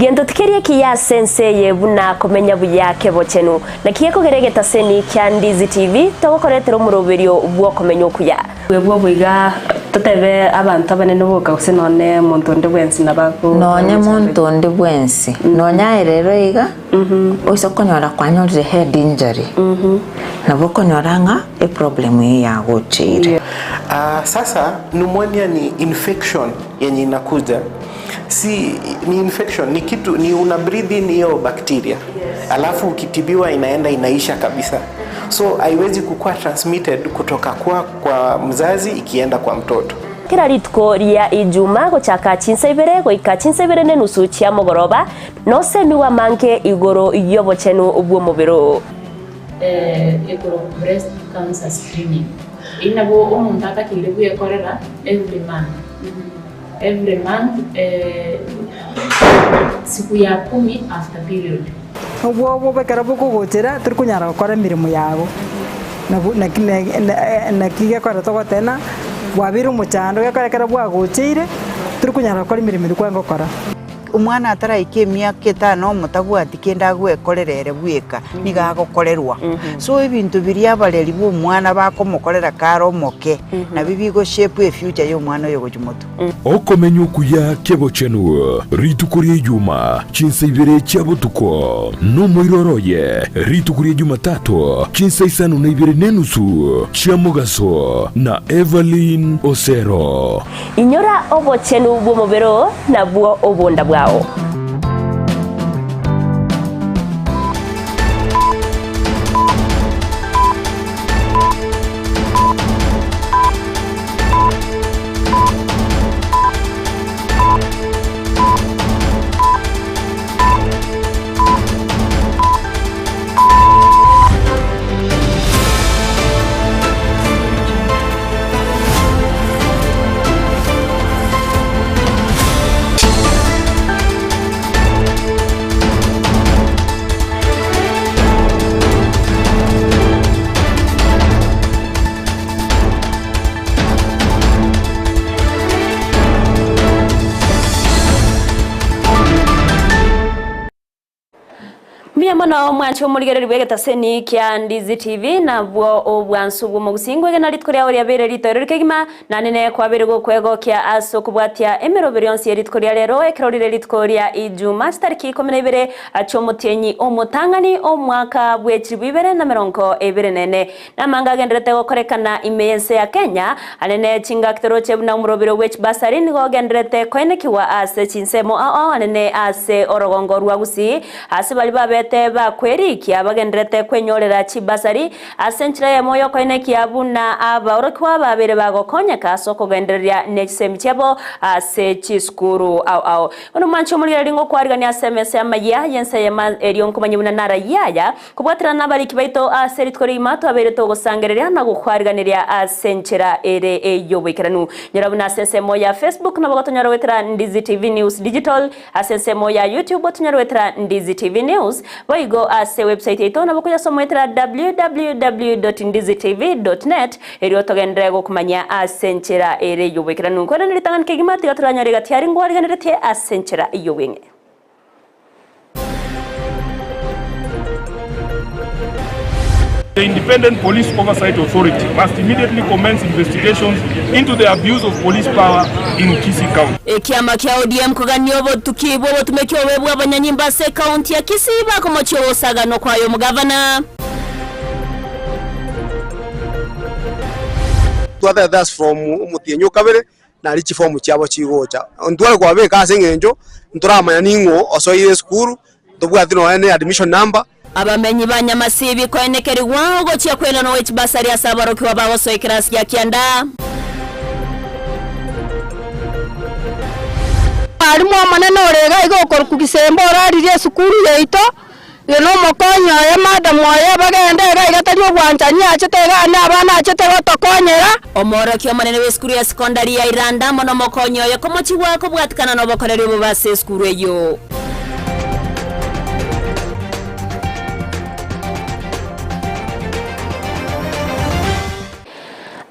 Gento tikeri ekiya ase ense eye buna komenya buya kebochenu. Naki gekogera egetaseni kia Ndizi TV togokoretera omoroberio bw'okomenya okuya. Bwebwo boiga totebe abanto abanene boka gose nonye monto onde bwensi nabo ago Nonye monto onde bwensi, nonye aye rero iga, oise konyora kwanyorire head injury, nabo okonyora ng'a eproblem eyio yagocheire. Sasa pneumonia ni infection yenye inakuja si ni infection ni kitu ni una breathe in hiyo bacteria alafu ukitibiwa inaenda inaisha kabisa so haiwezi kukua transmitted kutoka kwa, kwa mzazi ikienda kwa mtoto. Kera rituko ria Ijuma gochaka chinsa ibere goika chinsa ibere nenusu chia mogoroba, nosemigwe amange igoro y'obochenu bw'omobere oo. Ekorokwa breast cancer screening. Eyio nabo omonto atakeire bwekorera every month. Every month siku ya kumi after period. Obwoba obo ekero bokogochera tori konyara gokora emeremo yago, nabo naki naki gekogera togoteba ng'a bwabeire omochando gekogera ekero bwagocheire tori konyara gokora emeremo eria kwarenge gokora. Omwana ataraika emiaka etano omotabwati kende agwekorera ere bweka, nigo agokorerwa. So ebinto biria abareri ba omwana bakomokorera kare omoke, nabio bigo shape efuture ya omwana oyo gochia motwe. Okomenya okuya kebochenu, rituko ria Ijuma, chinsa ibere chia botuko, nomoiroro oye, rituko ria Jumatatu, chinsa isano na ibere nenusu chia mogaso, na Evelyn Osero. Inyora obochenu bw'omobere oo, nabwo obonda bwao. Mbuya mono mwanche omorigereria bw'egetaseni kia Ndizi TV nabwo obwansu bw'omogusii ngwegena rituko riao riabeire ritoereru kegima naende ne kwabeire gokwegokia ase okobwatia emeroberi yonsi ye rituko ria rero ekero rire rituko ria Ijuma chitariki ikomi na ibere chi'omotienyi omotang'ani omwaka bwe chilifu ibere na merongo ebere na ene. Namanga agenderete gokorekana ime y'ense ya Kenya, are ne chingaki toroche buna omorobero bwe chibasari nigo ogenderete koenekigwa ase chinsemo ao ao are ne ase orogongo rwa Gusii ase baria babete bakwerikia bagenderete kwenyorera chibasari ase enchera eyemo yokoenekia buna abaorokigwa babeire bagokonyeka ase okogendereria ne chisemi chiabo ase chisukuru ao ao. Bono mwanche omorigereria ngokwarigania ase emesa y'amayia y'ense eyemo erio nkomanye buna narayia aya Kobwaterana nabariki baito ase rituko rigima twabeire togosangereria na gokwariganeria ase enchera ere ey'oboikeranu. Nyora buna ase ensemo ya Facebook nabo gotonyora goetera Ndizi TV News Digital, ase ensemo ya YouTube gotonyora goetera Ndizi TV News, boigo ase website yaito nabo koyasoma goetera www.ndizitv.net erio togenderere gokomanya ase enchera ere ey'oboikeranu. Nkwerende ritang'ani kegima tiga toranyore egati aria ngwariganeretie ase enchera y'obweng'e. The Independent Police Oversight Authority must immediately commence investigations into the abuse of police power in Kisii County. Ekiama kia ODM kogania obotuki bw'obotumeki obobe bw'abanyanyimbo ase ekaunti ya Kisii bakomochia ogosaganwa kwaye omogavana. Twatete as from omotienyi o kabere, nario chifomu chiabo chigocha. Ntware kobabeka ase eng'encho ntoramanya ning'o osoire esukuru, ntobwati nonya ne admission number. Abamenyi ba Nyamasibi koenekerigwa ogochia kw'enano gwe chibasari ase aborokigwa bagosoa ekerasi gia kianda. Mwalimu omonene ore iga iga okorokwa Gisemba oraririe esukuru yaito, Oyo nomokonyi oye, madam oye, bagende iga iga tari obwanchani achete iga ande abana achete gotokonyera. Omoorokia omonene bw'esukuru ya sekondari ya Iranda amo nomokonyi oye komochigwa kobwatikana nobokoreri obobe ase esukuru eyio.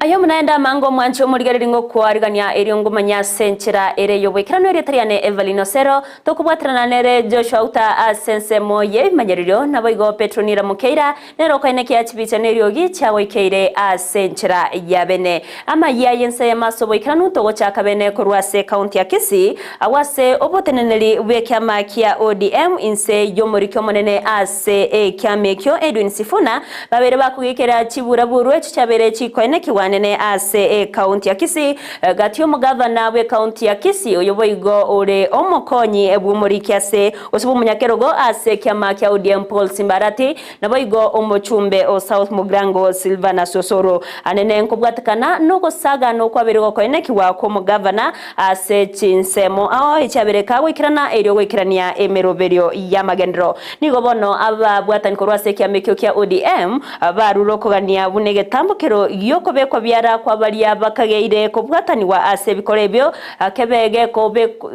Aye omonaende amange omwanche omorigereria ng'okoarigania erio ngomanye ase enchera ere y'oboikeranu erieta riane Evelyn Osero, tokobwaterana nere Joshua Outa ase ensemo y'ebimanyererio, naboigo Petro Nira Mokeira nere okoenekia chibicha neriogi chiagoikeire ase enchera ya bene. Amayia y'ense eyemo ase oboikeranu togochaka bene korwa ase ekaunti ya Kisii, agwo ase oboteneneri bw'ekiama kia ODM inse y'omoriki omonene ase ekiama ekio Edwin Sifuna, Babere bakogikera chiburaburu echio chiabeire chikoenekigwa nene ase ekaunti ya Kisii, gati y'omogavana bw'ekaunti ya Kisii oyo boigo ore omokonyi bw'omoriki ase gose bw'omonyakerogo ase ekiama kia ODM Paul Simbarati, naboigo omochumbe o South Mugirango Silvanus Osoro. Anene nkobwatekana nogosagana okwabeire gokoenekigwa kw'omogavana ase chinsemo ao echiabeire kagoikerana erio goikerania emeroberio y'amagenderero. Nigo bono ababwatani korwa ase ekiama ekio kia ODM barure okogania buna egetambokero gi'okobekwa biara kwa baria bakageire kobwatanigwa ase ebikoro ebio kebe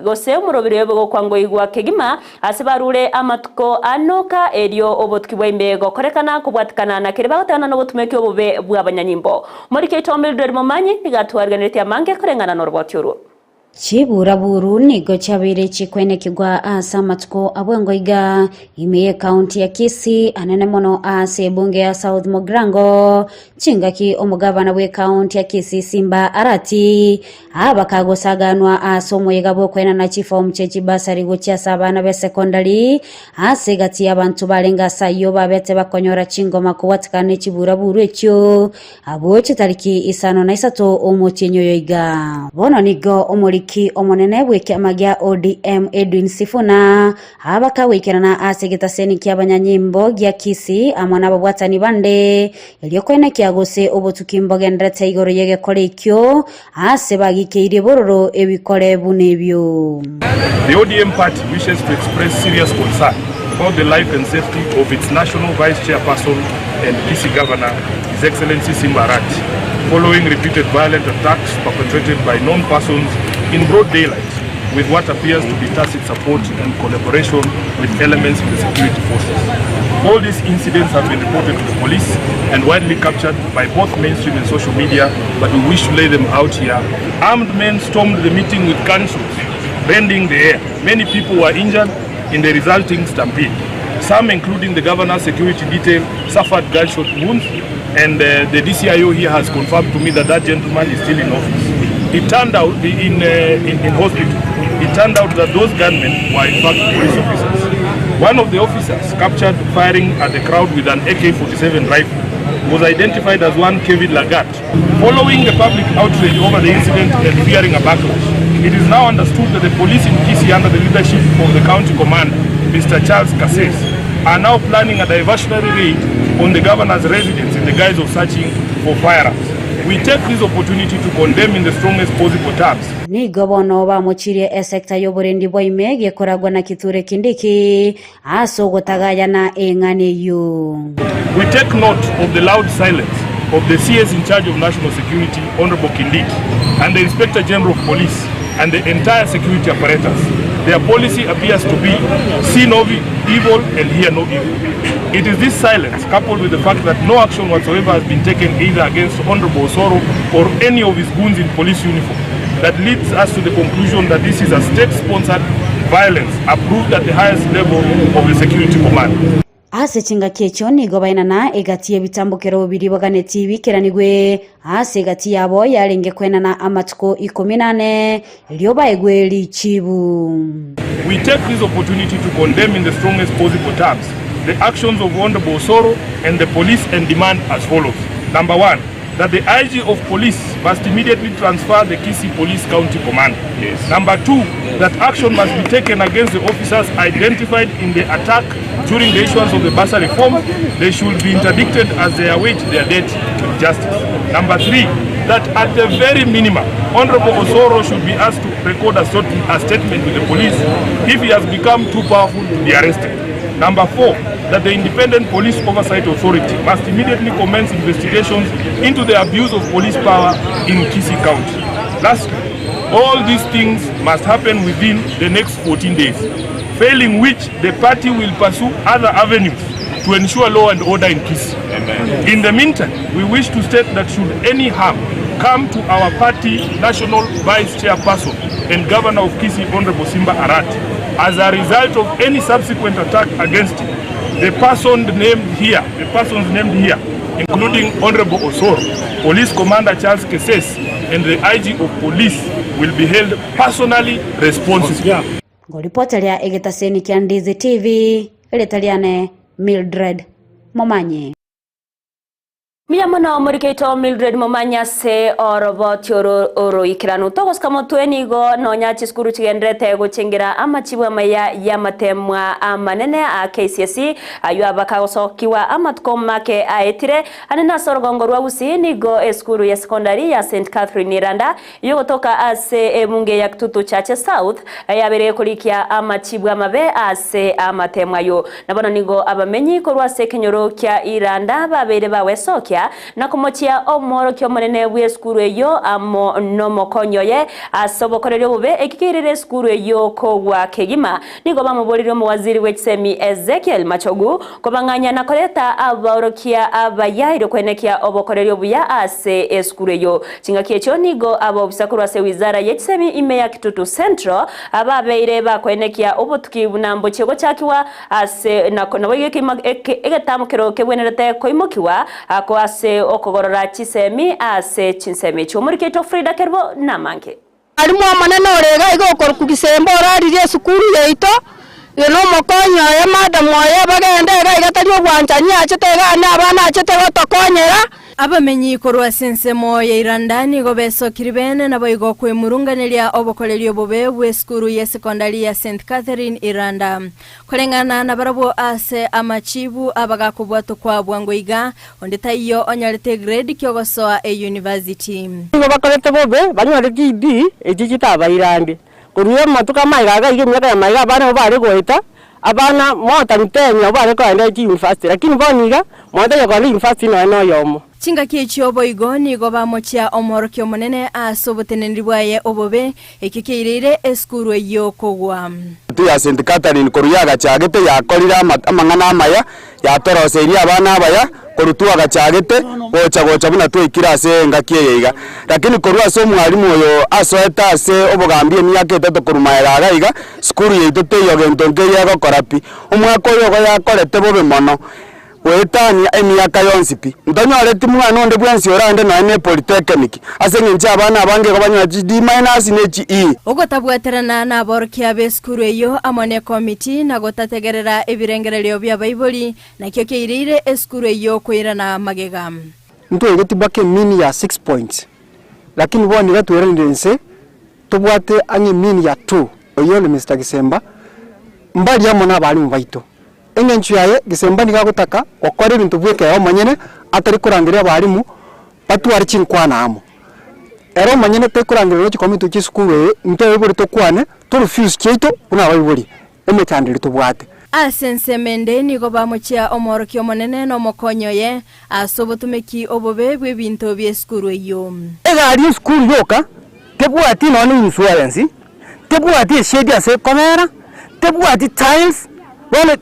gose omoroberio obe gokwangoigwa kegima ase barure amatuko anoka erio obotuki bwa ime gokorekana kobwatikana na keria bagotebana nobotumeki obobe bw'abanyanyimbo. Omoriki oito Mildred Momanyi nigo atwariganeretie amange koreng'ana noroboti orwo. Chiburaburu nigo chiabeire chikwenekigwa ase amatuko abwo iga ime y'ekaunti ya Kisii anene mono ase ebunge ya South Mugirango chingaki omogabana bw'ekaunti ya Kisii Simba Arati abakagosaganwa ase omoyega bw'okoenana chifomu chie chibasari gochia ase abana b'esekondari ase egati y'abanto barenge ase ayio babete bakonyora chingoma kobwatekana ne chiburaburu echio Abwo chitariki isano na isato omotienyi oyo iga. Bono nigo omoriki omonene bw'ekiama gia ODM Edwin Sifuna abakagoikerana ase egetaseni ki'abanyanyimbo gia Kisii amo nababwatani bande erio koenekia gose obotuki mbogenderete igoro y'egekore ekio ase bagikeirie bororo ebikore buna ebio. The ODM party wishes to express serious concern about the life and safety of its national vice chairperson and Kisii governor, His Excellency Simba Arati, following repeated violent attacks perpetrated by known persons in broad daylight with what appears to be tacit support and collaboration with elements in the security forces. All these incidents have been reported to the police and widely captured by both mainstream and social media, but we wish to lay them out here. Armed men stormed the meeting with gunshots, rending the air. Many people were injured in the resulting stampede. Some, including the governor's security detail, suffered gunshot wounds, and uh, the DCIO here has confirmed to me that that gentleman is still in office. It turned out in, uh, in, in hospital. It turned out that those gunmen were in fact police officers. One of the officers captured firing at the crowd with an AK-47 rifle was identified as one Kevin Lagat. Following the public outrage over the incident and fearing a backlash, it is now understood that the police in Kisii under the leadership of the county commander, Mr. Charles Kasses, are now planning a diversionary raid on the governor's residence in the guise of searching for firearms. We take this opportunity to condemn in the strongest possible terms Nigo bono bamochirie esecta y'oborendi bwa ime gekoragwa na Kithure Kindiki ase ogotagayana eng'ana eyio. We take note of the loud silence of the CS in charge of national security, Honorable Kindiki, and the Inspector General of Police and the entire security apparatus. Their policy appears to be see no evil and hear no evil. It is this silence, coupled with the fact that no action whatsoever has been taken either against Honorable Osoro or any of his goons in police uniform, that leads us to the conclusion that this is a state-sponsored violence approved at the highest level of the security command. Ase chingaki echio nigo baenana egati y'ebitambokero biria baganetie bikeranigwe, ase egati yabo yarenge koenana amatuko ikomi na ane, erio baegwe richibu. We take this opportunity to condemn in the strongest possible terms the actions of Honourable Osoro and the police and demand as follows. Number one, that the IG of police must immediately transfer the Kisii Police County Command. Yes. Number two, that action must be taken against the officers identified in the attack during the issuance of the bursary form. They should be interdicted as they await their date with justice. Number three, that at the very minimum, Honorable Osoro should be asked to record a, a statement with the police if he has become too powerful to be arrested. Number four, that the Independent Police Oversight Authority must immediately commence investigations into the abuse of police power in Kisii County. Lastly, all these things must happen within the next 14 days, failing which the party will pursue other avenues to ensure law and order in Kisii. In the meantime, we wish to state that should any harm come to our party national vice chairperson and governor of Kisii, Honorable Simba Arati, as a result of any subsequent attack against him, the person named here, the persons named here, including Honorable Osoro, Police Commander Charles Keses, and the IG of Police will be held personally responsible. Ngoripoteria egetaseni kia Ndizi TV, erieta riane Mildred Momanyi. Mbuya mono morikeito Mildred Momanyi ase oroboti oro oroikeranu. Togosika motwe nigo nonya chisukuru chigendererete gochengera amachibu amaya y'amatemwa amanene a KCSE ayio abakagosokiwa amatuko make aetire. Ande nase orogongo rwa Gusii nigo esukuru ya secondary ya St Catherine Iranda Yogotoka ase ebunge ya Kitutu Chache South yabeire gekorikia amachibu amabe ase amateemo ayio. Na bono nigo abamenyi korwa ase ekenyoro kia Iranda babeire bagwesokia na komochia omworokia omonene bw'esukuru eyio amo nomokonyi oye ase obokoreri obobe eki keirire esukuru eyio kogwa kegima. Nigo bamoboririe omowaziri bwe chisemi Ezekiel Machogu kobang'anya na koreta abaorokia abaya erio koenekia obokoreri obuya ase esukuru eyio. Chingaki echio nigo abaofisa korwa ase wizara ye chisemi ime ya Kitutu Central ababeire bakoenekia obotuki buna mbochie gochakigwa ase naboigo egetamokero kebwenerete koimokiwa ako ase okogorora chisemi ase chinsemo echio. Omoriki oito Frida Kerubo namange. Mwalimu omonene ore iga iga okorokwa Gisemba oraririe esukuru yaito, iga nomokonyi oye madam oye bagende iga iga tari obwanchani achete iga na abana achete gotokonyera. Abamenyi korwa ase ensemo ya Iranda nigo besokiri bene naboigo kwemurunganeria obokoreri obobe bw'esukuru y'esekondari ya St Catherine Iranda. Koreng'ana nabarabwo ase amachibu abagakobwatokwa bwango iga, Onde taiyo onyorete egrade ki'ogosoa eyunivasiti. Nigo bakorete bobe, banyore TB echio chitabairande. Korwa amatuko amaiga iga iga emiaka ya maiga abana nabo bare goeta, abana more than ten nabo bare kogenda chiuniversity lakini bono iga, monto onye kogenda university nonya na oyomo. Chingaki echio boigo nigo bamochia Omoorokia Omonene ase oboteneneri bwaye obobe, ekio kiaireire esukuru eyio kogwa. Etutu ya St. Catherine korwa yagachagete yakorire amang'ana amaya, yatoroseirie abana abaya korwa twagachagete gocha gocha buna twaikire ase engaki eye iga. Lakini korwa ase omwalimu oyo asoete ase obogambi emiaka etato korwa magega iga iga, sukuru yaito teiyo gento nkeiyo egokora pi. Omwaka oyo igo yakorete bobe mono. Goetania emiaka yonsi pi, ntonyoreti mwana onde bwensi orande nonya ne polytechnic, ase engencho abana abange igo banyora chi D minus ne chi E. Ogotabwaterana naborokia b'esukuru eyio amo nekomiti na gotategerera ebirengererio bi'abaibori nakio keireire esukuru eyio koirana magega. Ntwaigeti mpaka emean ya six points, lakini bono iga tweranire inse tobwate ang'e emean ya two, oyio ore Mister Gisemba, mbaria amo na abalimu baito. Engencho yaye, Gisemba nigo agotaka gokora ebinto bw'ekeegwa omonyene, atari korangeria abalimu batware chinkwana amo. Ere omonyene taikorangeria nonya chikomiti chi'esukuru eye, intwe abaibori tokwane, torefuse chiaito buna abaibori, emechando eria tobwate. Ase ensemo ende nigo bamochia Omoorokia Omonene na omokonyi oye ase obotomeki obobe bw'ebinto bi'esukuru eyio. Egari y'esukuru yoka tebwati nonya ne insurance, tebwati eshade ase ekobera, tebwati tiles, bono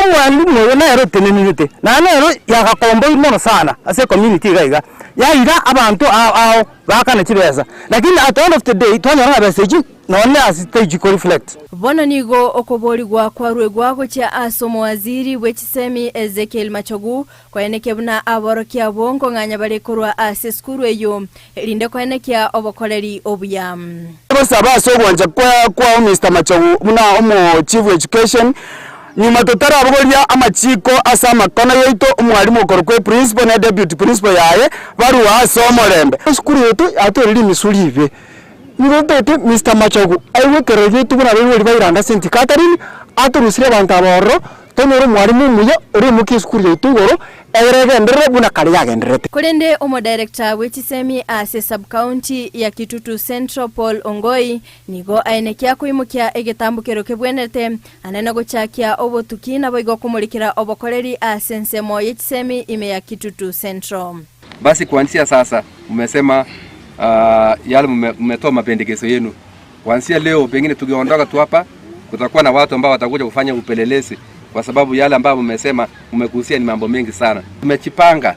omwalimu oyo nere otenenerete, naende nere yagakomboire mono sana ase ecommunity iga iga, yaira abanto ao ao baakane chibesa, lakini at the end of the day twanyora ng'a besa echio nonye ase taichi ko reflect. Bono nigo okoboorigwa kwaruegwa gochia ase omowaziri bwe chisemi Ezekiel Machogu, koenekia buna aborokia abwo nkong'anya bare korwa ase esukuru eyio, erinde koenekia obokoreri obuya. Gosaba ase ogwancha kwao Mister Machogu buna omo Chief Education, nyuma totarabogoria amachiko ase amakono yaito, omwalimu okorokwa eprinciple ne deputy principal yaye barue ase omorembe. Esukuru yaito yatwerire rimisu ribe. Nigo ntagete Mister Machogu aigwe ekerero giaito buna abaibori ba Iranda St. Catherine, atorusirie abanto aba ororo, tonyore omwalimu omuya oreimokie esukuru yaito igoro, egere egenderere buna kare yagendererete. Korende omodirector bwe chisemi ase sub-county ya Kitutu Central Paul Ongoi nigo aenekia koimokia egetambokero kebwenerete anene gochakia obotuki naboigo komorikera obokoreri ase ensemo ye chisemi ime ya Kitutu Central. Basi kuanzia sasa mmesema yale mmetoa mapendekezo yenu. Kuanzia leo pengine tukiondoka tu hapa kutakuwa na watu ambao watakuja kufanya upelelezi kwa sababu yale ambayo mmesema mmegusia ni mambo mengi sana. Tumejipanga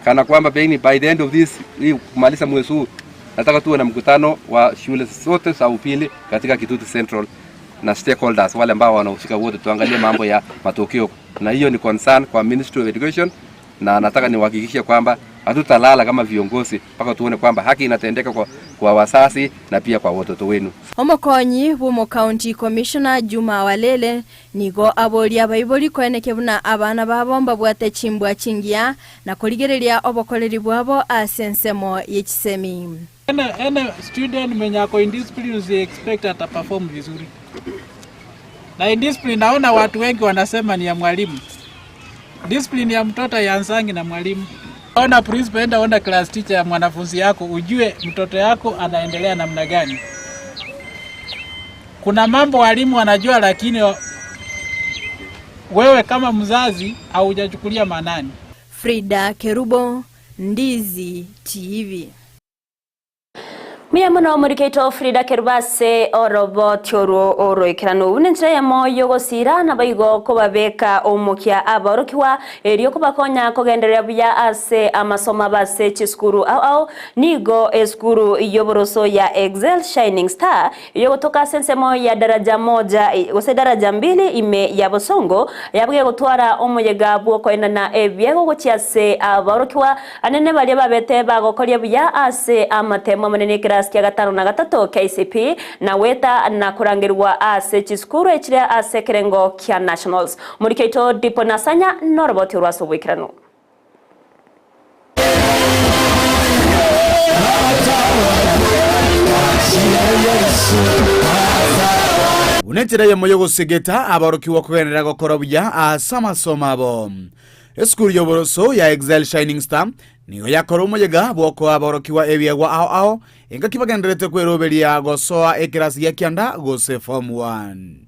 kana kwamba pengine by the end of this hii kumaliza mwezi huu nataka tuwe na mkutano wa shule zote za upili katika Kitutu Central na stakeholders wale ambao wanahusika wote, tuangalie mambo ya matokeo, na hiyo ni concern kwa Ministry of Education, na nataka niwahakikishie kwamba hatutalala kama viongozi mpaka tuone kwamba haki inatendeka kwa, kwa wazazi na pia kwa watoto wenu. Omokonyi bw'omo county commissioner Juma Walele nigo aboria abaibori koeneke buna abana babo mbabwate chimbwa chingiya na korigereria obokoreri bwabo ase ensemo ye chisemi. Any, any student mwenye ako indiscipline usi expect ata perform vizuri. Na indiscipline naona watu wengi wanasema ni ya mwalimu. Discipline ya mtoto haianzangi na mwalimu. Ona principal, enda ona class teacher ya mwanafunzi yako ujue mtoto yako anaendelea namna gani. Kuna mambo walimu wanajua, lakini wewe kama mzazi haujachukulia maanani. Frida Kerubo, Ndizi TV. Mbuya mono omorikeito Frida Kerubo ase oroboti orwo oroikeranu. Buna enchera eyemo y'ogosira naboigo kobabeka omokia aborokigwa erio kobakonya kogendereria buya ase amasomo abo ase chisukuru ao ao. Nigo esukuru y'oboroso ya Excel Shining Star eyogotoka ase ensemo ya daraja moja gose daraja mbili ime ya Bosongo yabugia gotwara omoyega bw'okoenana ebiegwa gochia ase aborokigwa Anene baria babete bagokoria buya ase amatemo amanene ekerasi kia gatano na gatato KCPE, na goeta na korangerigwa ase chisukuru echire ase ekerengo kia Nationals. Omoriki oito Dipo Nasanya noroboti orwo ase oboikeranu. Buna enchera eyemo y'ogosegeta aborokigwa kogenderera gokora buya ase amasomo abo. Esukuru y'oboroso ya Excel Shining Star nigo yakora omoyega bw'okoa aborokigwa ebiegwa ao ao engaki bagendererete kweroberia gosoa ekerasi gia kianda gose Form One.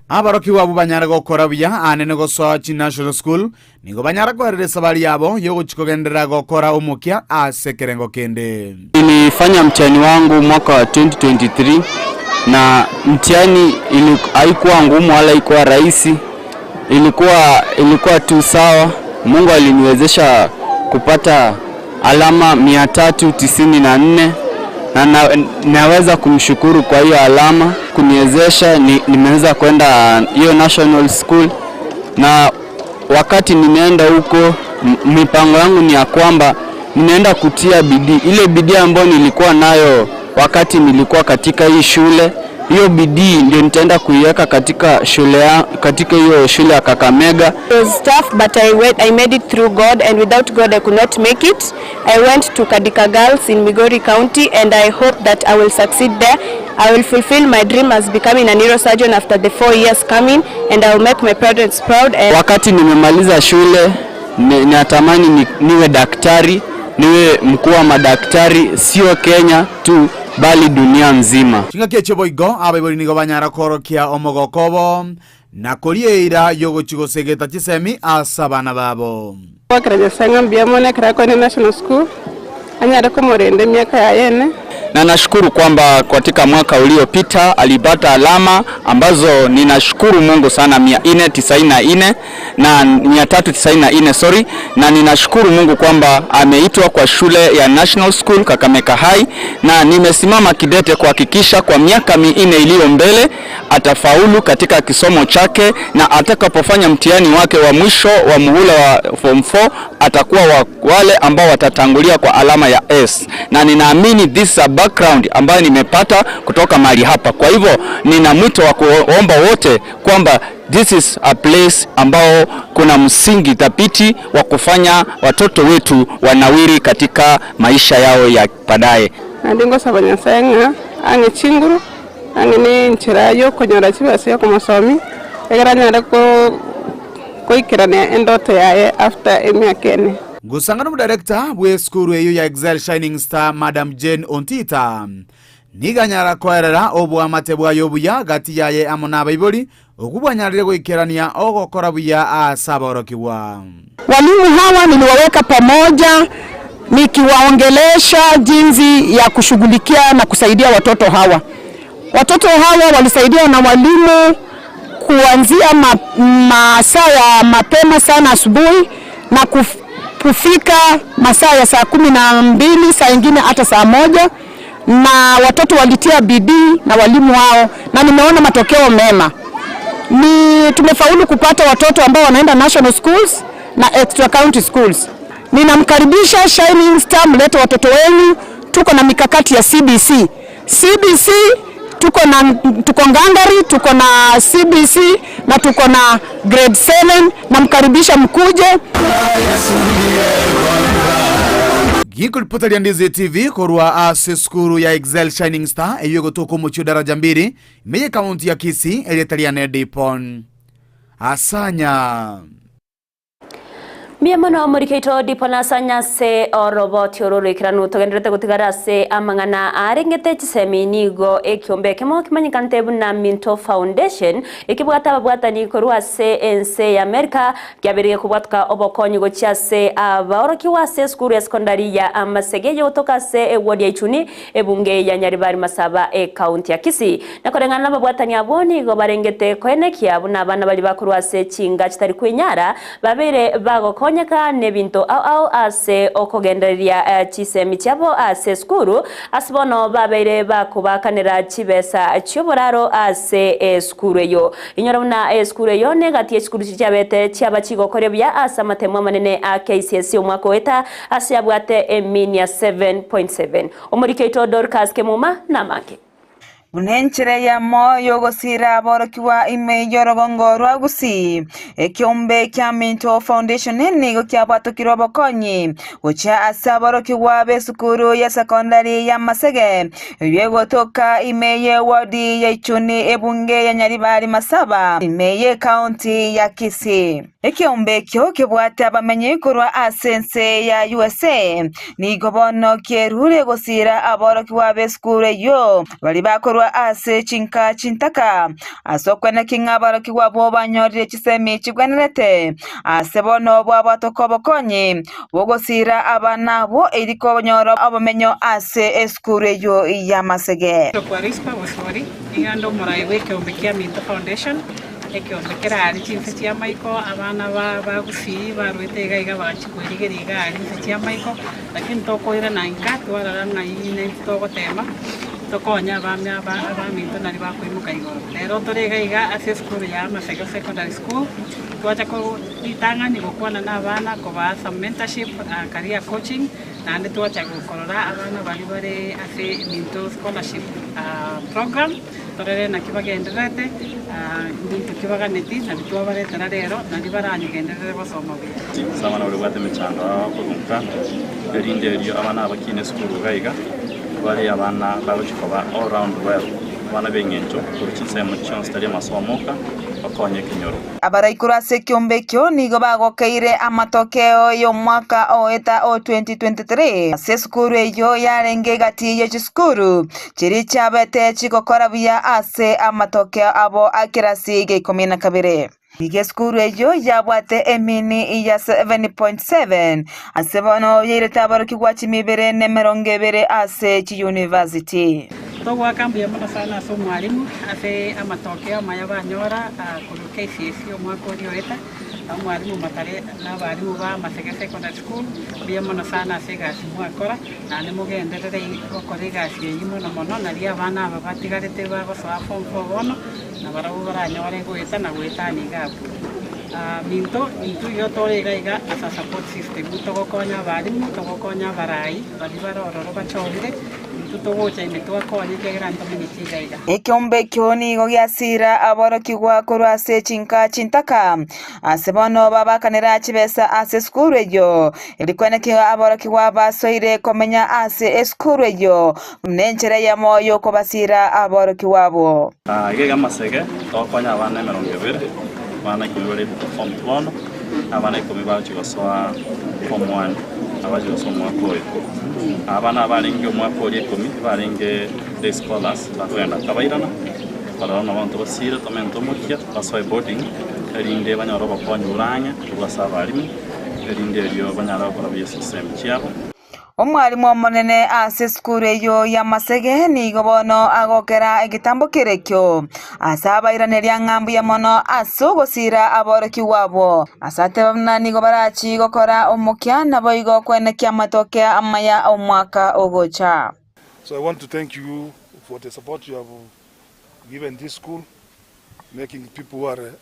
Aborokigwa abwo banyare gokora buya anene gosoa chinational school nigo banyara koerera esabari yabo y'ogochia kogenderera gokora omokia ase ekerengo kende. Nilifanya mtihani wangu mwaka wa 2023 na mtihani haikuwa ngumu wala haikuwa rahisi, ilikuwa, ilikuwa tu sawa. Mungu aliniwezesha kupata alama 394 na, na naweza kumshukuru kwa hiyo alama kuniwezesha ni, nimeweza kwenda hiyo national school na wakati nimeenda huko mipango yangu ni ya kwamba ninaenda kutia bidii, ile bidii ambayo nilikuwa nayo wakati nilikuwa katika hii shule, hiyo bidii ndio nitaenda kuiweka katika shule ya, katika hiyo shule ya Kakamega. It was tough but I went, I made it through God and without God I could not make it. I went to Kadika Girls in Migori County and I hope that I will succeed there. I will fulfill my dream as becoming a neurosurgeon after the 4 years coming and I will make my parents proud and Wakati nimemaliza shule natamani ni, niwe daktari, niwe mkuu wa madaktari, sio Kenya tu bali dunia nzima. Chingaki echio boigo abaibori nigo banyara koorokia omogoko obo, na koria eira y'ogochia gosegeta chisemi ase abana babo. Gwakera Nyasae ng'a mbuya mono ekero akoenda National School, anyare komorenda emiaka yaye ene. Na nashukuru kwamba katika mwaka uliopita alipata alama ambazo ninashukuru Mungu sana 494 na 394 sorry, na ninashukuru Mungu kwamba ameitwa kwa shule ya National School Kakamega High, na nimesimama kidete kuhakikisha kwa miaka minne iliyo mbele atafaulu katika kisomo chake, na atakapofanya mtihani wake wa mwisho wa muhula wa form 4 atakuwa wa wale ambao watatangulia kwa alama ya S, na ninaamini this is a background ambayo nimepata kutoka mahali hapa. Kwa hivyo nina mwito wa kuomba wote kwamba this is a place ambao kuna msingi thabiti wa kufanya watoto wetu wanawiri katika maisha yao ya baadaye. Naende ngosaba Nyasae ng'a ang'e chinguru, ang'e ne enchera y'okonyora chibesa y'okomosomia, ekero anyare goikerania endoto yaye after emiaka ene. Ngosanga nomodarekta bw'esukuru eyio ya Excel Shining Star Madam Jane Ontita nigo anyara koerera oboamate bwaye obuya gati yaye amo nabaibori, okwo bwanyarire goikerania ogokora buya ase aborokigwa. Walimu hawa niliwaweka pamoja nikiwaongelesha jinsi ya kushughulikia na kusaidia watoto hawa. Watoto hawa walisaidiwa na walimu Kuanzia masaa ya mapema sana asubuhi na kufika masaa ya saa 12, saa ingine hata saa 1, na watoto walitia bidii na walimu wao, na nimeona matokeo mema. Ni tumefaulu kupata watoto ambao wanaenda national schools na extra county schools. Ninamkaribisha Shining Star, mlete watoto wenu. Tuko na mikakati ya CBC. CBC tuko na tuko ngangari, tuko na CBC na tuko na grade 7. Namkaribisha mkuje. Gikoripota ria Ndizi TV korwa ase esukuru ya Excel Shining Star eywo egotoka omochie o Daraja Mbili ime ye ekaunti ya Kisii erieta riane Dipon Asanya. Mbuya mono morikeito Dipo na Asanya ase oroboti oro oroikeranu togenderete gotigara ase amang'ana arengete chisemi nigo ekiombe ekemo kimanyekanete buna Minto Foundation ekebwate ababwatani korwa ase ense ya America kiabereire kobwatoka obokonyi gochia ase abaorokiwa ase esukuru ya secondary ya Amasege eyegotoka ase eward ya Ichuni ebunge ya Nyaribari Masaba ecounty ya Kisii. Na koreng'ana nababwatani abwo nigo barengete koenekia buna abana baria bakorwa ase chinga chitari kwenyara babeire bagokonyeka nebinto ao ao ase okogendereria chisemi chiabo ase esukuru ase bono babeire bakobakanera chibesa chioboraro ase esukuru eyio. Inyora buna esukuru eyio negati yechisukuru chiria chiabete chiaba chigokoria buya ase amatemo amanene a KCSE omwaka oeta ase abwate emean ya 7.7. Omoriki oito Dorcas Kemuma namange. Buna enchera eyemo y'ogosiira aborokigwa ime y'orogongo rwa Gusii, ekeombe kia Minto Foundation nigo kiabwatokire obokonyi gochia ase aborokigwa b'esukuru ya sekondari ya Masege eyio egotoka ime y'ewodi ya Ichuni ebunge ya Nyaribari Masaba ime y'ekaunti ya Kisii. Ekeombe ekio kebwate abamenyi korwa ase ense ya USA Nigo bono kierure gosiira aborokigwa b'esukuru eyio baria bakorwa ase chinka chintaka, ase okweneki ng'a aborokigwa abwo banyorire chisemi chigwenerete. Ase bono bwabwatoka obokonyi bw'ogosiira abana abwo erio konyora obomenyo ase esukuru eyio y'amasege. Kwa Rispa Bosibori, nigo ande omorai bw'ekeombe kia Minto Foundation. Ekeombe kere aria chinse chi'amaiko, abana ba bagusii barwete iga iga bagachia kwerigeria iga aria chinse chi'amaiko, lakini tokoirana inka twarora ng'a iyio naintwe togotema, tokonye abami aba abaminto naria bakoimoka igoro. Rero tore iga iga ase esukuru ya Amasege Secondary School, twacha ko ritang'ani gokwana na abana kobaa some mentorship, career coaching, naende twacha korora abana baria bare ase Minto scholarship program. Torere naki bagendererete, mbinto ki baganeti, nabio twabaretera rero, nario baranyegenderere gosoma buya. Ase abana baria babwate emechando ao korwa nka, erinde erio abana aba bakine esukuru iga iga, bare abana bagochia koba all round well, abana b'eng'encho korwa chinsemo chionsi tari amasomo oka, bakonye ekenyoro. Abaraikuru ase ekeombe ekio nigo bagokeire amatokeo y'omwaka oeta o 2023 ase esukuru eyio yarenge egati ye chisukuru chiria chiabete chigokora buya ase amatokeo abo a kerasi gia ikomi na kabere. Nigo esukuru eyio yabwate emini ya 7.7 ase bono yairete aborokigwa chimibere na emerongo ebere ase chiyunivasiti. Togoaka mbuya mono sana ase omwalimu ase amatokeo amaya banyora korwa KCSE omwaka oria oeta, omwalimu Makare na abalimu ba Masege Secondary School, mbuya mono sana ase egasi mwakora, naende mogenderere gokora egasi eyio mono mono, nario abana aba batigarete bagosoa form four bono, nabarabwo baranyore goeta na goetania iga abwo. Minto, intwe igo tore iga iga as a support system, togokonya abalimu, togokonya abarai baria bare ororo bachorire, intwe togocha ime twakonya ekiagera ntomenyeti iga iga. Ekeombe ekio nigo giasira aborokigwa korwa ase chinka chintaka, ase bono babakanera chibesa ase esukuru eyio, erio kwenekigwa aborokigwa basoire komenya ase esukuru eyio nenchera eyemo y'okobasira aborokigwa abwo. Iga iga amasege togokonya abana emerongo ebere, abana ikomi bare form two bono, na abana ikomi bagochia gosoa form one, abagochia gosoa omwaka oyo. Abana aba barenge omwaka oria ikomi barenge day scholars bakogenda nkabairana, barora nabo abanto basire tomente omokia basoe boarding, erinde banyore obokonyi bore ang'e korwa ase abalimu, erinde erio banyare gokora buya ase chisemi chiabo. Omwalimu omonene ase esukuru eyio y'amasege nigo bono agokera egetambo kerekio ase abairaneria ng'a mbuya mono ase ogosira aborokigwa abwo. Ase ateba buna nigo barachie gokora omokia naboigo kwenekia amatoke amaya omwaka ogocha. So I want to thank you for the support you have given this school, making people who are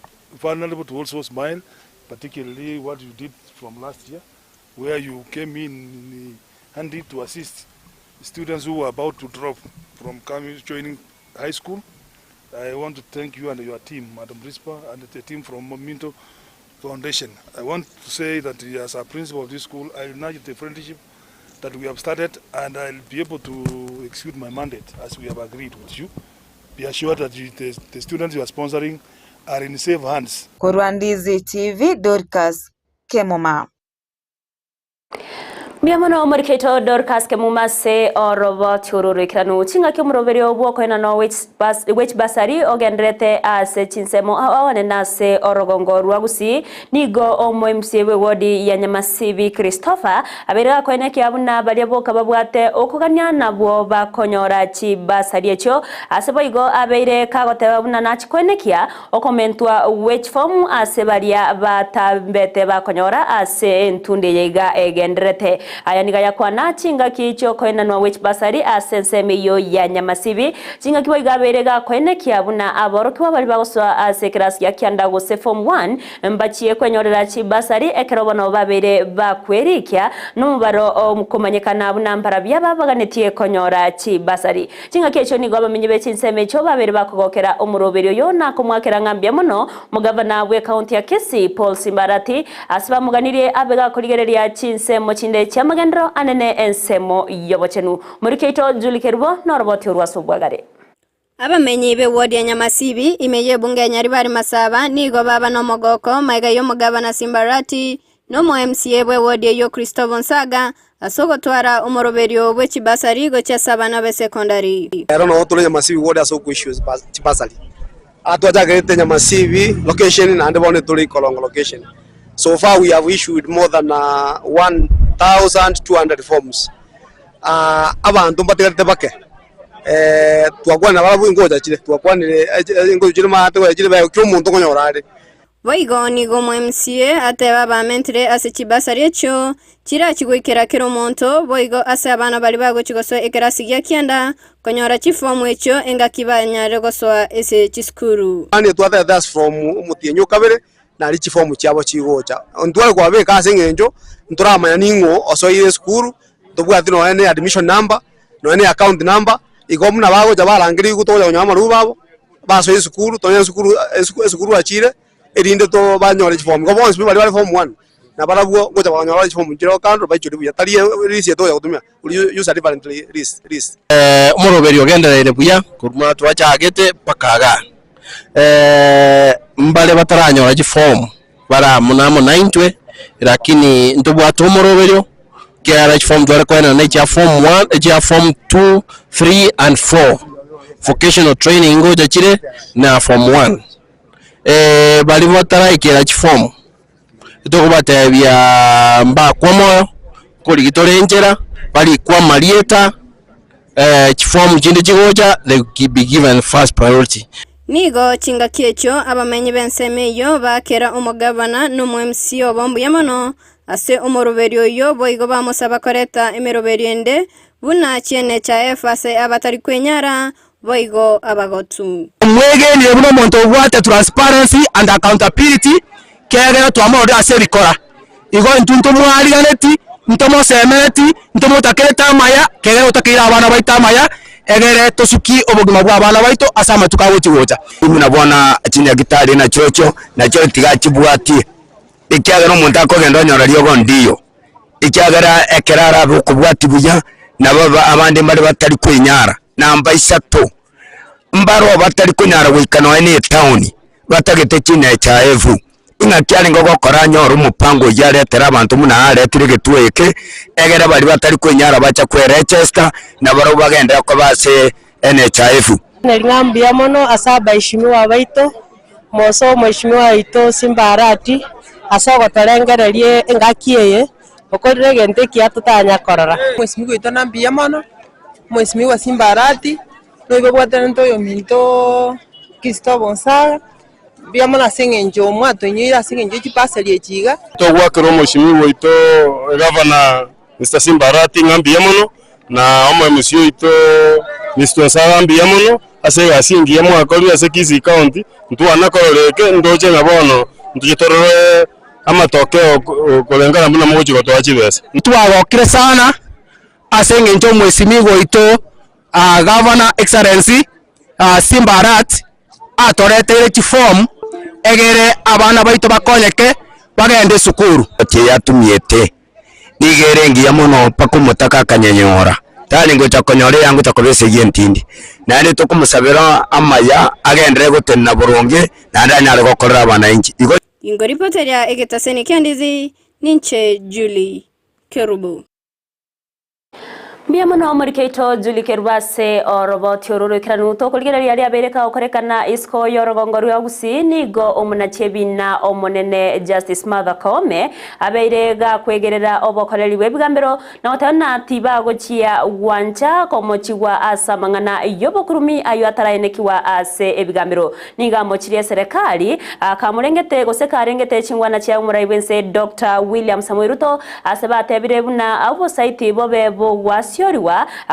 vulnerable to also smile, particularly what you did from last year, where you came in handy to assist students who were about to drop from coming, joining high school. I want to thank you and your team, Madam Rispa, and the team from Minto Foundation. I want to say that as a principal of this school, I nurture the friendship that we have started and I'll be able to execute my mandate as we have agreed with you. Be assured that you, the, the students you are sponsoring are in safe hands. Korwa Ndizi TV, Dorcas Kemuma. Mbuya mono omorikeito Dorcas Kemuma ase oroboti oro roikeranu chingaki omoroberio bw'okoenana gw'echibasari ogendererete ase chinsemo ao anene ase orogongo rwa Gusii Nigo omoMCA bw'ewodi ya Nyamasibi Christopher abeire gakoenekia buna baria boka babwate okogania nabwo bakonyora chibasari echio. Ase boigo abeire kagoteba buna nachikoenekia okomentwa gwe chifomu ase baria batambete bakonyora ase entundi eye iga egendererete. Aya nigo ayakwana chingaki chiokoenanwa gwe chibasari ase ensemo eyio ya Nyamasibi. Chingaki boigo abeire gakoenekia buna aborokigwa baria bagosoa ase ekerasi gia kianda gose form one mbachie kwenyorera chibasari ekero bono babeire bakwerikia nomobaro okomanyekana buna mbarabia babaganetie konyora chibasari. Chingaki echio nigo abamenyi be chinsemo echio babeire bakogokera omoroberi oyo na komwakera ng'a mbuya mono Omogavana bw'ecounty ya Kisii Paul Simbarati ase bamoganirie abe gakorigereria chinsemo chinde chi'amagenderero anene ensemo y'obochenu. Moriki oito Julie Kerubo noroboti orwo ase obwagare. Abamenyi b'ewodi ya Nyamasibi, ime y'ebunge ya Nyaribari Masaba, nigo baba nomogoko magega y'omogabana Simbarati na omo-MCA bw'ewodi eyio Christopher Nsaga ase ogotwara omoroberio bwe chibasari gochia ase abana b'esekondari. Ero noo tore Nyamasibi ward ase okoissue chibasari. Aa twachakerete Nyamasibi location naende bono tore Ikorongo location. So far we have issued more than 1200 forms. Abanto mbatigarete bake, twakwanire nabarabwo ingocha chire, twakwanire ingocha chire maate gocha chire bego kera omonto okonyora are. Boigo nigo omo-MCA ateba abamentire ase chibasari echio chirachie goikera kera omonto, boigo ase abana baria bagochia gosoa ekerasi gia kianda konyora chifomu echio engaki banyare gosoa ase chisukuru. Mani twatebete ase form omotienyi o kabere nari chifomu chiabo chigocha. Ntware kwabeka ase eng'encho ntoramanya ning'o osoire esukuru, ntobwati nonya ne admission number, nonya ne account number, igo buna bagocha barangerigwe togocha konyora amarube abo, basoe esukuru, tonyore esukuru esukuru achire, erinde to banyore chifomu. Igo bonsi pi baria bare form one, nabarabwo ngocha bakonyora bare chifomu chire kando baichorwe buya, tari list eye togocha gotumia, we use a different list list. Omoroberi ogendereire buya korwa twachagete mpaka igaa. Mbare bataranyora chifomu bare amo namo naintwe, lakini ntobwate omoroberio, ekiagera chifomu tware koenana na echia form one, echia form two, three and four. Vocational training ngocha chire na form one. Baria bataraikera chifomu, tokobatebia mbakwe omoyo, nkorigia tore enchera, barikwe amarieta, chifomu chinde chigocha, they will be given first priority. Nigo chingaki echio abamenyi b'ensemo eyio baakera omogabana na omo-MC obo mbuya mono ase omoroberio oyio, boigo bamosaba koreta emeroberio ende buna chiene chia efa ase abatari kwenyara, boigo abagotu. Mwegenire buna omonto obwate transparency and accountability kiagera twamororire ase ebikora. Igo intwe ntomwariganeti, ntomosemereti, ntomotakerete amaya, kiagera otakeire abana baito amaya, egere tosukie obogima bwa abana baito ase amatuko agochi gocha. Buna bono chinyagitari nachirochio, nachio tiga chibwatie, ekiagera omonto akogenda onyora riogo ndiyo, ekiagera ekero arabe okobwatia buya, nabo abande mbare batari kwenyara. Namba isato, mbaroo batari konyara goika nonya na etaoni, batagete chiNHIF. Ing'aki arenge gokora anyore omopango oyio aretere abanto buna aretire egetuo eke, egere baria batari kwenyara bacha kweregister, na barabwo bagenderere koba ase NHIF. Neri ng'a mbuya mono ase abaishimiwa baito, mose omoishimiwa oito Simba Arati, ase ogotorengereria engaki eye. Okorire egento ekiya totanya korora. Omwesimigwa oito na mbuya mono, omwesimigwa Simba Arati, noigo obwatanete oyominto Christopher Onsaga, mbuya mono ase eng'encho mwatoinyoire ase eng'encho ye chibasari echi iga. Togwakera omwesimigwa oito Egavana Mister Simba Arati ng'a mbuya mono, na omo MC oito Mister Onsaga mbuya mono ase egasi engiya mwakorire ase Kisii County, ntwana korora eke ndoche ng'a bono ntoche torore amatokeo korengana buna mogochia gotoa chibesa. Twagokire sana ase eng'encho omwesimigwa oito Governor Excellency Simba Arati atoreteire chiform egere abana baito bakonyeke bagende esukuru. Yatumiete nigo ere engiya mono mpaka omotaka akanyenyora, tari ngocha konyora eyangocha koba esegi entindi. Naende tokomosabera amaya agenderere gotenena boronge, naende anyare gokorera abananchi. Igo. Ingoripoteria egetaseni kia Ndizi, ninche Julie Kerubo. Mbuya mono omorikeito Julie Kerubo ase oroboti oro roikeranu tokorigereria riabeire kagokorekana isiko y'orogongo rwa Gusii nigo omonachi ebina omonene Justice Martha Koome abeire gakwegerera obokoreri bw'ebigambero na goteba ng'a tibagochia gwancha komochigwa ase amang'ana y'obokurumi ayio ataraenekigwa ase ebigambero. Nigo amochirie eserekari kamorengete gose karengete chingwana chia omorai bw'ense Doctor William Samoei Ruto ase batebire buna obosaiti bobe bogwasiorigwa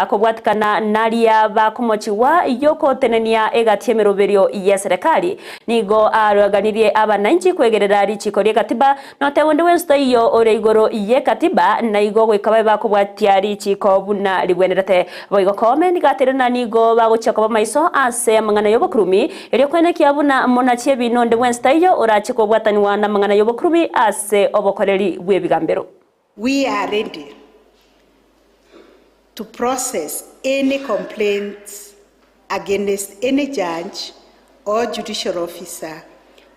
kobwatikana naria bakomochigwa yogotenenia egati y'emeroberio y'eserekari. Nigo aroganirie abananchi kwegerera richiko ri'egatiba Notebe onde bwensi taiyo ore igoro y'ekatiba, na igo goika babe bakobwatia richiiko buna rigwenerete. Boigo Koome nigo ateire na nigo bagochia koba maiso ase amang'ana y'obokurumi, erio koenekia buna monachi ebiina onde bwensi taiyo orache kobwatanigwa namang'ana y'obokurumi ase obokoreri bw'ebigambero. We are ready to process any complaints against any judge or judicial officer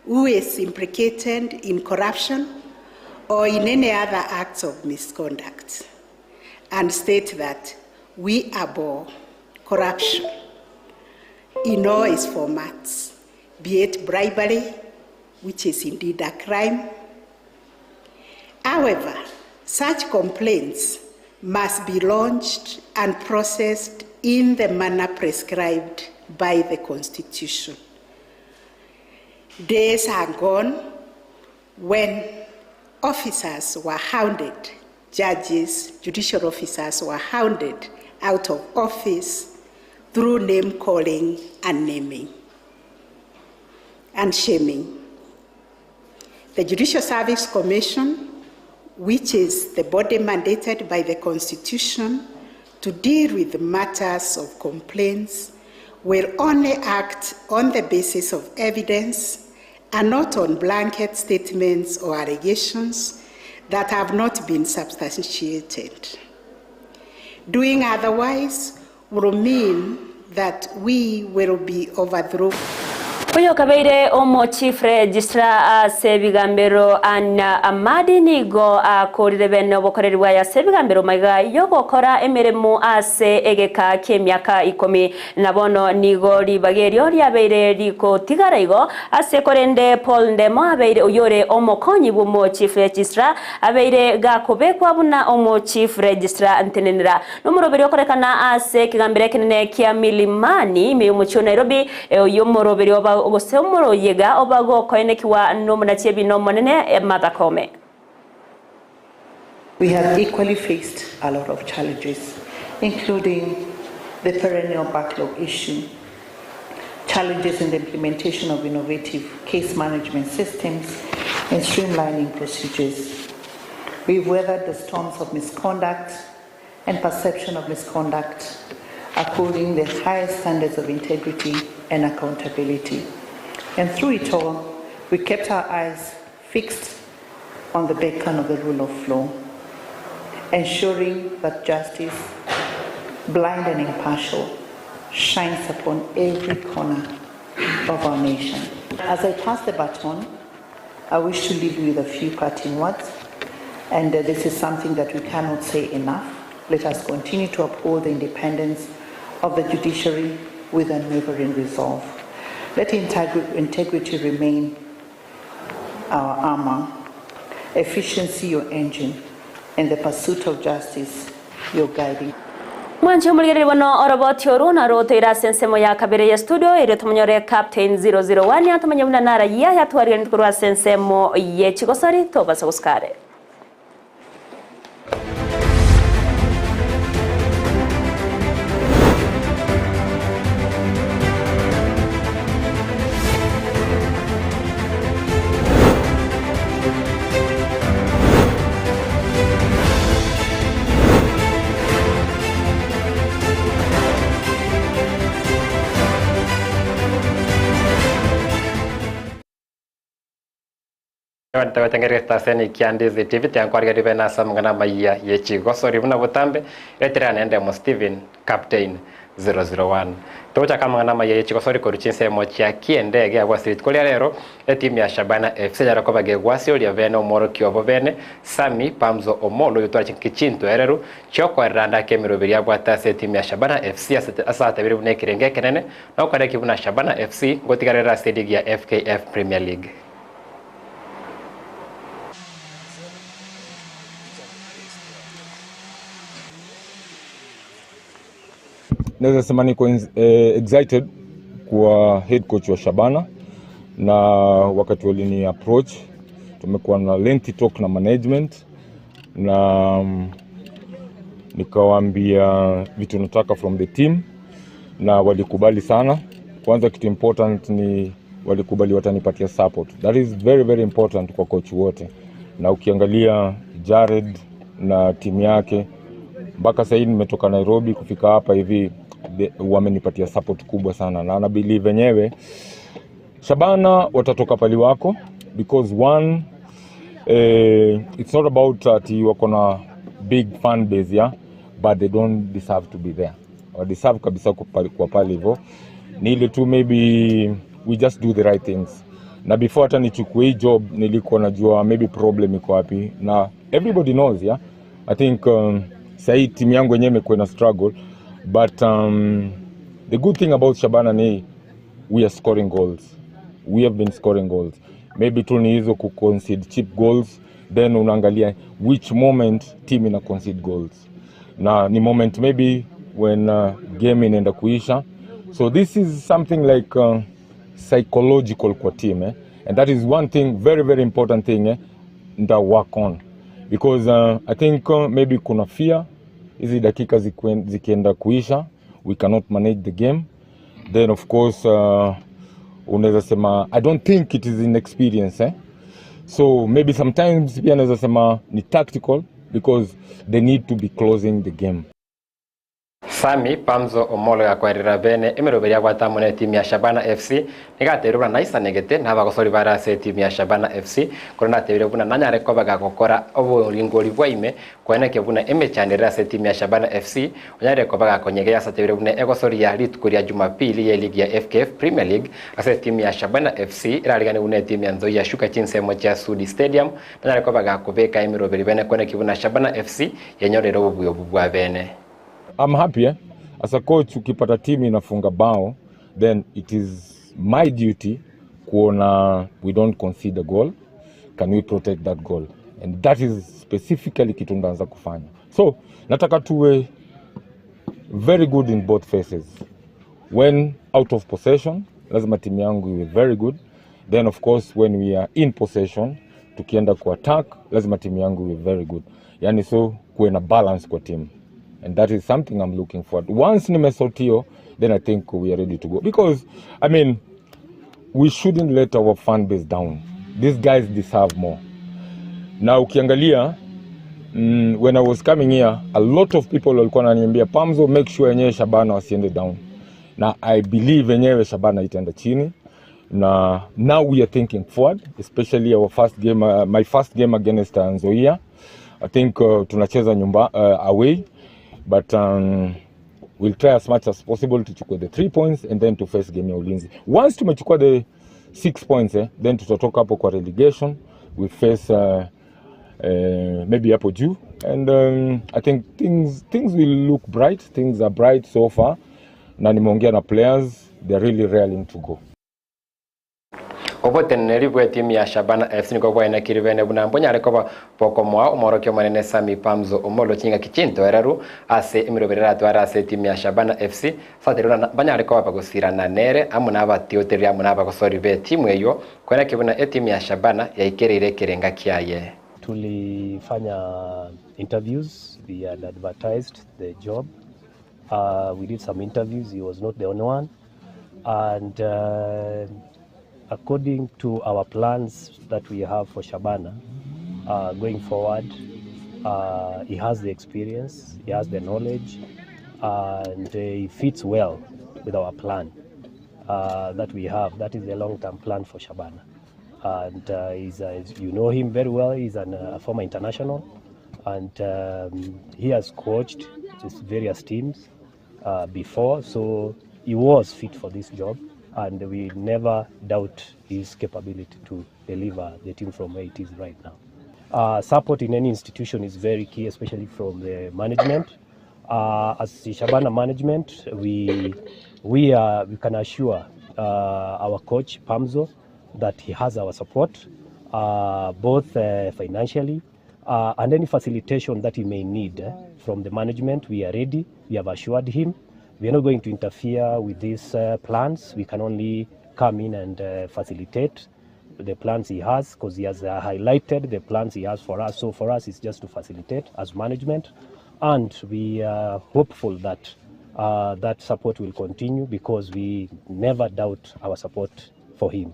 who is implicated in corruption or in any other acts of misconduct, and state that we abhor corruption in all its formats, be it bribery, which is indeed a crime. However, such complaints must be launched and processed in the manner prescribed by the Constitution. Days are gone when officers were hounded, judges, judicial officers were hounded out of office through name calling and naming and shaming. The Judicial Service Commission, which is the body mandated by the Constitution to deal with matters of complaints, will only act on the basis of evidence and not on blanket statements or allegations that have not been substantiated. Doing otherwise will mean that we will be overthrown. Oyokabeire omo Chief Registrar ase ebigambero Anna Amadi nigo akorire bene obokoreri bwaye ase ebigambero maiga yogokora emeremo ase egeka ki'emiaka ikomi na bono nigo ribaga erio riabeire rigotigara igo ase korende Paul Ndemo abeire oyore omokonyi bw'omo Chief Registrar abeire gakobekwa buna omo Chief Registrar ntenenera Nomoroberi okorekana ase ekegambero ekenene kia Milimani ime y'omochie o Nairobi, oyio omoroberi oba gose omoroyega oba gokoenekigwa nomonachi ebina omonene Martha Koome. We have equally faced a lot of challenges, including the perennial backlog issue, challenges in the implementation of innovative case management systems and streamlining procedures. We've weathered the storms of misconduct and perception of misconduct, upholding the highest standards of integrity and accountability. And through it all, we kept our eyes fixed on the beacon of the rule of law, ensuring that justice, blind and impartial, shines upon every corner of our nation. As I pass the baton, I wish to leave you with a few parting words, and this is something that we cannot say enough. Let us continue to uphold the independence of the judiciary with unwavering resolve. Let integrity remain our armor, efficiency your engine, and the pursuit of justice your guiding. Mwanche omorigereria bono oroboti orwo narwo otoire ase ensemo ya kabere ye studio erio tomonyore Captain 001 atomanye buna narayia yatwariganeti korwa ase ensemo ye chigosori tobasa gosuka are. Togotengeria estaseni kia Ndizi TV tiankwarigeria bene ase amang'ana amayia ye chigosori buna botambe eretera naende Emo Steven Captain 001. Togochaka amang'ana amaya ye chigosori korwa chinsemo chia kiendege agwo ase rituko ria rero etimu ya Shabana FC yare koba gegwasioria bene omworokia obo bene Sammy Pamzo Omollo oyotware chingaki chintoereru chiokoerera ande ake emeroberi abwate ase etimu ya Shabana FC ase ase atabire buna ekerengo ekenene na gokora eki buna Shabana FC ngotigarera ase eligi ya FKF Premier League. Naweza sema niko excited kuwa head coach wa Shabana na wakati walini approach tumekuwa na lengthy talk na management na nikawaambia vitu nataka from the team na walikubali sana. Kwanza kitu important ni walikubali watanipatia support. That is very very important kwa coach wote, na ukiangalia Jared na timu yake mpaka sasa hivi nimetoka Nairobi kufika hapa hivi wamenipatia support kubwa sana, na na believe wenyewe Shabana watatoka pali wako because one it's not about ati wako na big fan base yeah, but they don't deserve to be there. Wa deserve kabisa kwa pale hivyo, ni ile tu maybe we just do the right things. Na before hata nichukue hii job nilikuwa najua maybe problem iko wapi, na everybody knows yeah. I think sahii timu yangu yenyewe imekuwa na struggle but the good thing about Shabana ni we are scoring goals. We have been scoring goals. Maybe tu ni hizo ku concede cheap goals, then unaangalia which moment team ina concede goals, na ni moment maybe when game inaenda kuisha. So this is something like psychological kwa team eh? And that is one thing very very important thing nda work on because I think maybe kuna fear hizi dakika zikienda kuisha we cannot manage the game. Then of course unaweza sema I don't think it is inexperience eh? So maybe sometimes pia naweza sema ni tactical because they need to be closing the game. Sami Pamzo Omolo gakwerera bene emeroberi abwate amo na etimu ya Shabana FC nigo atebirie buna naisanegete na abagosori bare ase etimu ya Shabana FC korende atebirie buna nanyare koba gagokora oboringori bwa ime koenekia buna emechando ere ase etimu ya Shabana FC onyarire koba gakonyegea ase atebirie buna egosoria rituko ria Jumapili ye ligi ya FKF Premier League ase etimu ya Shabana FC erarigane buna etimu ya Nzoia Sugar chinsemo chia Sudi Stadium nanyare koba gakobeka emeroberi bene koenekia buna Shabana FC yenyorire obobuya obwo bwa bene. I'm happy eh? As a coach ukipata timu inafunga bao then it is my duty kuona we don't concede a goal, can we protect that goal, and that is specifically kitu ndaanza kufanya. So nataka tuwe very good in both phases. When out of possession lazima timu yangu iwe very good, then of course when we are in possession tukienda ku attack lazima timu yangu iwe very good, yani so kuwe na balance kwa team, and that is something I'm looking forward. Once nimesort hiyo, then I think we are ready to go, because we shouldn't let our fan base down. These guys deserve more. Na ukiangalia when I was coming here a lot of people walikuwa wananiambia Pamzo, make sure yenyewe Shabana wasiende down, na I believe yenyewe Shabana itaenda chini. Na now we are thinking forward, especially our first game, my first game against Nzoia. I think tunacheza nyumba away, but we'll try as much as possible to chukua the 3 points and then to face game ya Ulinzi. Once tumechukua the 6 points then tutatoka hapo kwa relegation, we face maybe hapo juu, and I think things will look bright. Things are bright so far, na nimeongea na players, they are really raring to go. Oboteneneri bwe etimu ya Shabana FC nigo bwaenekire bene buna mbonyare koba bokomoa omworokia omonene Sammy Pamzo Omollo chingaki chintoereru ase emeroberi eratware ase etimu ya Shabana FC Saterwe na banyare koba bagosirana nere amo nabatiotereri amo nabagosori b'etimu eyio, koeneki buna etimu ya Shabana yaikereire ekerenga kiaye. Tulifanya interviews, we had advertised the job, uh, we did some interviews, he was not the only one and uh, according to our plans that we have for Shabana uh, going forward uh, he has the experience, he has the knowledge and he fits well with our plan uh, that we have. That is the long-term plan for Shabana. And uh, he's, you know him very well. He's an, a former international, and um, he has coached his various teams uh, before, so he was fit for this job, and we never doubt his capability to deliver the team from where it is right now. Uh, support in any institution is very key, especially from the management. Uh, as the Shabana management, we, we, are, we can assure uh, our coach Pamzo that he has our support, uh, both uh, financially uh, and any facilitation that he may need eh, from the management. We are ready. We have assured him. We are not going to interfere with these uh, plans. We can only come in and uh, facilitate the plans he has because he has uh, highlighted the plans he has for us. So for us, it's just to facilitate as management, and we are hopeful that uh, that support will continue because we never doubt our support for him.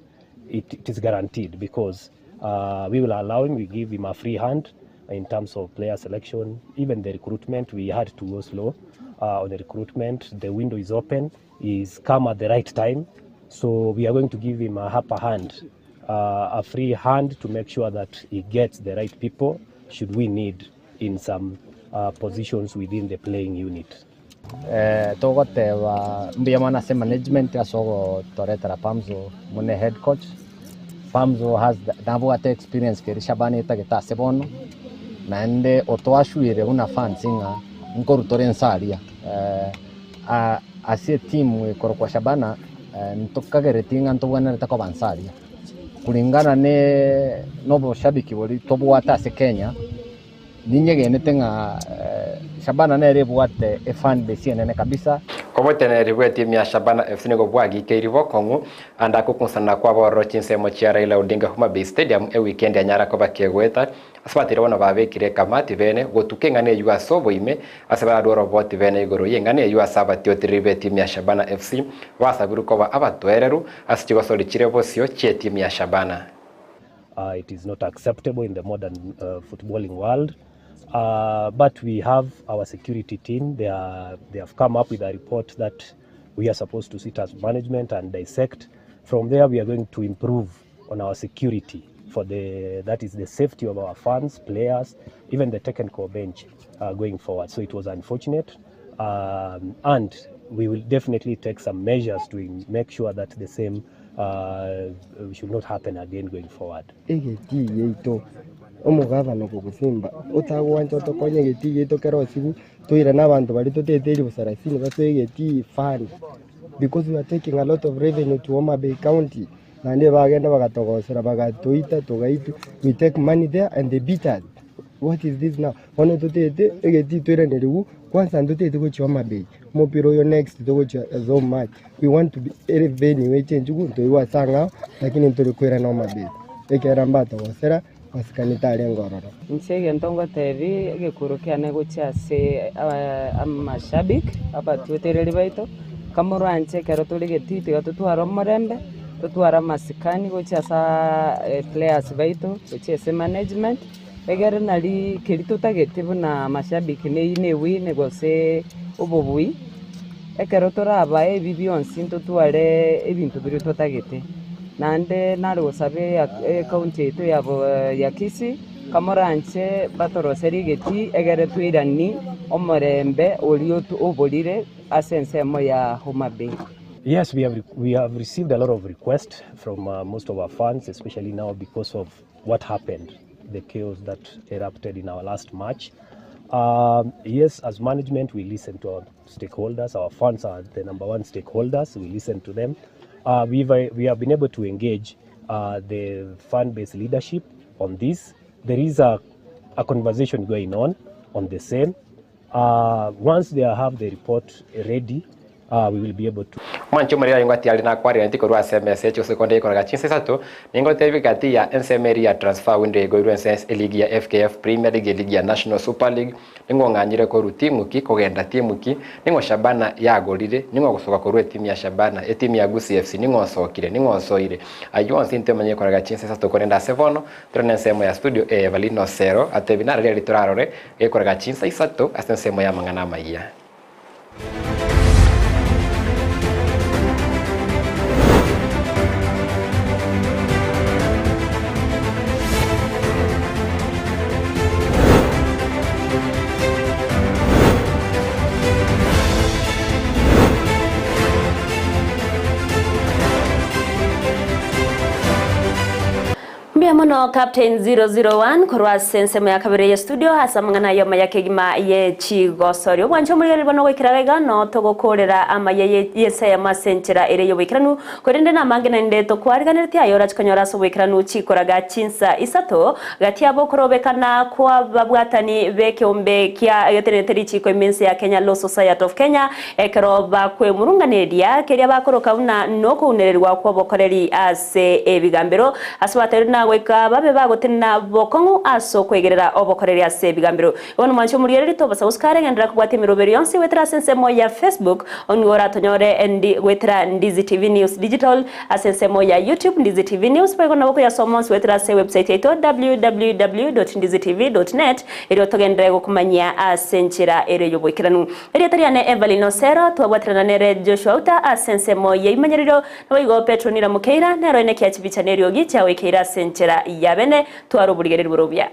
It, it is guaranteed because uh, we will allow him, we give him a free hand in terms of player selection, even the recruitment. We had to go slow uh, on the recruitment. The window is open, he's come at the right time. So we are going to give him a upper hand, uh, a free hand to make sure that he gets the right people should we need in some uh, positions within the playing unit. Eh, togoteba mbuya mono ase management ase ogotoretera Pamzo muna head coach. Pamzo has nabwate experience keri Shabana etagete ase bono naende otwashuire buna fans ng'a nkorutore ensaria eh, a- ase etimu ekorokwa Shabana eh, ntokagereti ng'a ntobwenerete koba nsaria kulingana ne noboshabiki bori tobwate ase Kenya ninyegenete ng'a eh, Shabana nere ebwate efan base enene kabisa. Oboteneneri bwe etimu ya Shabana FC nigo bwagikeiri bokong'u ande akokunsana kwabororo chinsemo chia Raila Odinga Homa Bay Stadium ewikendi anyara koba kegoeta ase batire bono babekire ekamati bene gotuka eng'ana eywo ase oboime ase bararwe oroboti bene igoro y'eng'ana eywo ase abatiotereri b'etimu ya Shabana FC basabirwe koba abatoereru ase chigosori chire bosio chi'etimu ya Shabana. Uh, it is not acceptable in the modern uh, footballing world. Uh, but we have our security team. They, are, they have come up with a report that we are supposed to sit as management and dissect. From there, we are going to improve on our security for the that is the safety of our fans, players, even the technical bench uh, going forward. So it was unfortunate, um, and we will definitely take some measures to make sure that the same uh, should not happen again going forward. Egetii gieto omogavana okogosimba otagwancha otokonye egetii gieto kero osibu toirane abanto baria toteteiri busarasini basoe egetii fund because we are taking a lot of revenue to Homa Bay County naende bagenda bagatogosera bagatoita togaitwa we take money there and they beat us what is this now bono totete egetii toiraneriwu kwanza ntotete gochia Homa Bay omopira oyo next togochia so much we want to be ere venue echenjigu ntoigwa ase ang'ao lakini ntori koirana Homa Bay ekera mbatogosera masikanite arenge ororo. Inche egento ngotebi egekuro kiane gochia ase amashabiki abatiotereri baito, kamorwanche ekero tore getii tiga totware omorembe, totware amasikani gochia ase players baito, gochia ase management, egere nari keri totagete buna mashabiki neywo na ewin gose obobui, ekero torabae ebi bionsi ntotware ebinto biria totagete. Naende nare gosaba ecounty yaito ya ya Kisii, kamoranche batoroserie egetii egere toirani omorembe oria oborire ase ensemo ya Homa Bay. Yes, we have, we have received a lot of requests from uh, most of our fans, especially now because of what happened, the chaos that erupted in our last match. Um, yes, as management, we listen to our stakeholders. Our fans are the number one stakeholders. We listen to them. Uh, we've, uh, we have been able to engage uh, the fan base leadership on this. There is a, a conversation going on on the same. Uh, once they have the report ready, uh, we will be able to. Mwanche omorero aye ngwati are nakwarire korwa ase emesa echi gose konde ekoraga chinsa isato, ningotebie gati ya ensemo eria ya transfer window egoirwe ense eligi ya FKF Premier League, eligi ya National Super League, ning'o ong'anyire korwa timu ki kogenda timu ki, ning'o Shabana yagorire, ning'o ogosoka korwa etimu ya Shabana, etimu ya Gusii FC, ning'o osokire, ning'o osoire. Ayio onsi ntomanye ekoraga chinsa isato korende ase bono, tore nensemo ya studio eye Evelyn Osero atebie naro riria torarore gekoraga chinsa isato ase ensemo y'amang'ana amayia. Mbuya mono Captain 001 korwa ase ensemo ya kabere ye studio ase amang'ana aye amaya kegima ye chigosori. Obwanche omorigereria bono goikera iga no togokorera amaya ye y'ensemo ase enchera ere y'oboikeranu korende namange naende tokwariganeretie aye orache konyora ase oboikeranu chikoraga chinsa isato gati abo okorobekana kw'ababwatani b'ekeombe kia getenenete richiko ime ense ya Kenya Law Society of Kenya ekero bakwemurunganeria keria bakoroka buna nokounererwa kw'obokoreri ase ebigambero Ase batebirie na goika babe bagotenena bokong'u ase okwegerera obokoreri ase ebigambero. Bono mwanche omorigererie tobasa gosika are genderera kobwatia emeroberi yonsi goetera ase ensemo ya Facebook, nigo oratonyore ndi goetera Ndizi TV News Digital, ase ensemo ya YouTube Ndizi TV News, boigo nabo koyasoma onsi goetera ase ewebsite yaito www.ndizitv.net erio togenderere gokomanyia ase enchera ere y'oboikeranu. Erieta riane Evelyn Osero, twabwaterana nere Joshua Outa ase ensemo y'ebimanyererio Naboigo Petero nira mokeira, nero ene kia chibicha neriogi chiagoikeire ase enchera ya bene, twara oborigereria bore obuya.